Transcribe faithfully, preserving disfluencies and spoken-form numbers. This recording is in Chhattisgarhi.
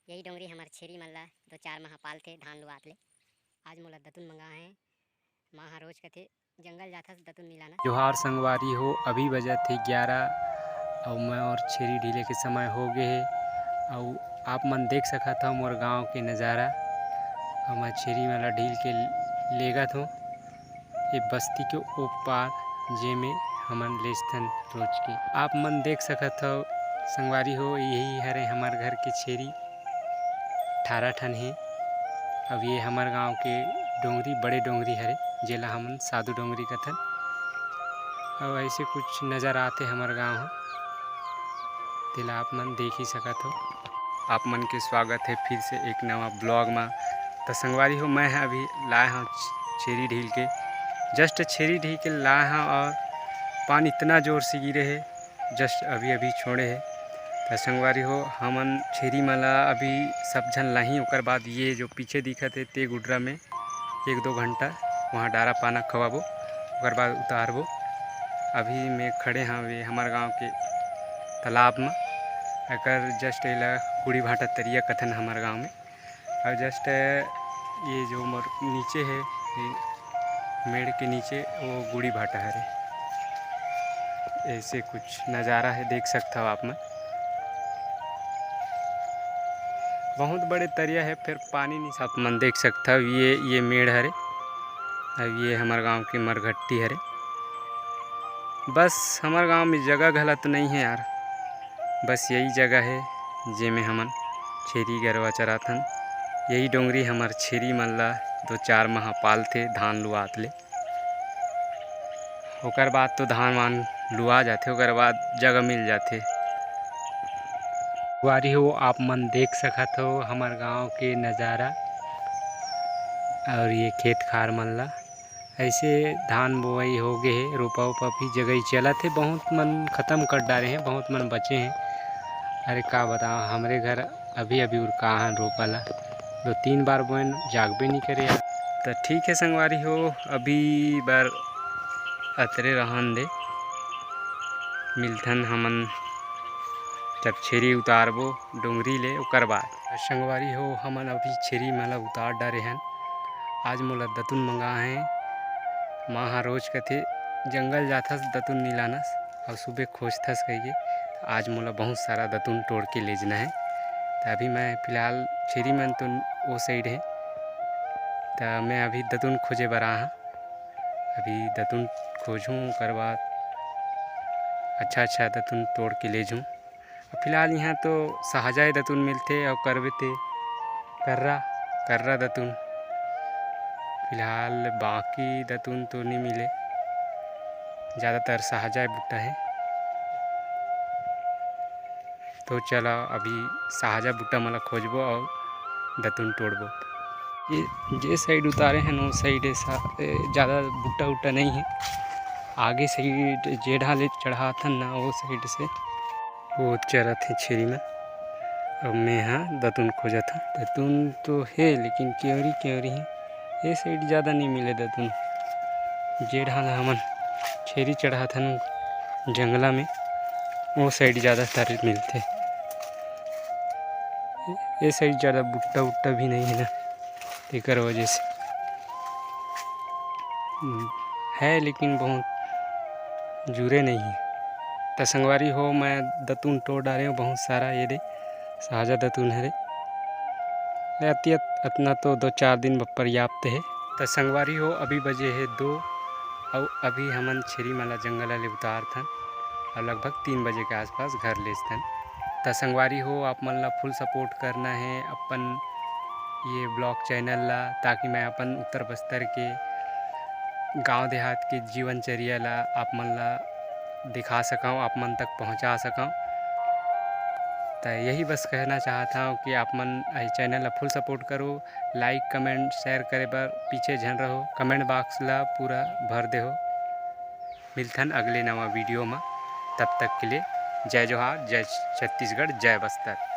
यही डोंगरी हमर छेरी मन ला दो चार माह पालथे धान लुआत ले। आज मोला दतुन मंगा हे, माँ ह रोज कथे, "जंगल जाथस दतुन मिलाना।" जोहार संगवारी हो, अभी बजत हे ग्यारह अउ मैं और छेरी ढीले के समय हो गे हे। अउ आप मन देख सकत हव मोर गांव के नज़ारा। अउ मैं छेरी मन ला ढील के लेगत हों ये बस्ती के ओ पार, जेमे हमन लेजथन रोज के। आप मन देख सकत हव संगवारी हो, यही हरे हमर घर के छेरी, अठारह ठन हे। अब ये हमर गांव के डोंगरी, बड़े डोंगरी हरे, जेला हमन साधु डोंगरी कथन। अउ ऐसे कुछ नज़र आथे हमर गांव ह, तेला आप मन देख ही सकत हो। आप मन के स्वागत हे फिर से एक नवा vlog म। त संगवारी हो, मैं ह अभी लाए हव छ-, छेरी ढील के, just छेरी ढील के लाए हव और पानी इतना जोर से गिरे हे, just अभी अभी छोड़े हे। त संगवारी हो, हमन छेरी मन ला अभी सब झन लाही, ओकर बाद ये जो पीछे दिखत हे ते गुडरा में एक दो घंटा वहाँ डारा पाना खवाबो, ओकर बाद उतारबो। अभी मैं खड़े हवे हमर गांव के तालाब म, एकर just एला गुड़ी भाटा तरिया कथन हमर गांव में। और just ये जो मोर नीचे हे, ये मेड़ के नीचे वो गुड़ी भाटा हरे। ऐसे कुछ नज़ारा हे, देख सकत हव आप मन। बहुत बड़े तरिया हे, फिर पानी नहीं। आप मन देख सकत हव, ये, ये मेड़ हरे, अब ये हमर गांव के मरघट्टी हरे। बस हमर गांव में जगह घला तो नहीं है यार, बस यही जगह हे जेमे हमन छेरी गरवा चराथन। यही डोंगरी हमर छेरी मन ला दो चार माह पालथे धान लुआत ले। ओकर बाद तो धान वान लुआ जाथे, ओकर बाद जगह मिल जाथे। संगवारी हो, आप मन देख सकत हो हमर गांव के नज़ारा और ये खेत खार मन ला। ऐसे धान बोवई हो गे हे, रोपा उपा भी जगह ही चलत हे, बहुत मन खत्म कर डारे हैं, बहुत मन बचे हैं। अरे का बताओ, हमरे घर अभी अभी उरका हन रोपा ला, दो तीन बार बोएन, जागबे नहीं करे यार। त ठीक है संगवारी हो, अभी बर अतरे रहन दे, मिलथन हमन जब छेरी उतारबो डोंगरी ले, ओकर बाद। संगवारी हो, हमन अभी छेरी मन ला उतार डारे हन। आज मोला दतुन मंगा हे, माँ हा रोज कथे, "जंगल जाथस दतुन नी लानस।" अउ सुबह खोजथस कहिके, त आज मोला बहुत सारा दतुन तोड़ के लेजना हे। त अभी मैं फिलहाल छेरी मन तो ओ side हे, त मैं अभी दतुन खोजे बर आ हँव। अभी दतुन खोजहूँ, ओकर बाद अच्छा अच्छा दतुन तोड़ के लेजहूँ। अब फिलहाल इहाँ तो सहजा दतुन मिलथे, अउ करबे ते कर्रा, कर्रा दतुन। फिलहाल बाकी दतुन तो नी मिले, ज़्यादातर सहजा बुट्टा हे। तो चला अभी सहजा बुट्टा मन ला खोजबो अउ दतुन तोड़बो। ये जे side उतारे हन, वो side सा-, ए, ज़्यादा बुट्टा उट्टा नहीं है। आगे side जे डाले चढ़ाथन ना, वो side से वो चरत हे छेरी मन। अब मैं हा दतुन खोजत हँव। दतुन तो हे, लेकिन केवरी केवरी हे। ए side ज़्यादा नहीं मिले दतुन। जे डाल हमन छेरी चढ़ाथन जंगला में, वो side ज़्यादातर मिलथे। ए side ज़्यादा बुट्टा उट्टा भी नहीं है ना, तेकर वजह से। हम्म, है लेकिन बहुत जुरे नहीं है। त संगवारी हो, मैं दतुन टोर डारे हँव बहुत सारा, ये दे सहजा दतुन हरे। अति अत-, अतना तो दो चार दिन बर पर्याप्त हे। त संगवारी हो, अभी बजे हे दो, अउ अभी हमन छेरी मन ला जंगल ले उतारथन, अउ लगभग तीन बजे के आसपास घर लेजथन। त संगवारी हो, आप मन ला full support करना हे अपन ये vlog channel ला, ताकि मैं अपन उत्तर बस्तर के गांव देहात के जीवनचर्या ला आप मन ला दिखा सकंव, आप मन तक पहुंचा सकंव। त यही बस कहना चाहत हंव कि आप मन ये channel ला full support करो, like, comment, share करे बर पीछे झन रहो, comment box ला पूरा भर देहो। मिलथन अगले नवा video म, तब तक के लिए जय जोहार, जय छत्तीसगढ़, जय बस्तर।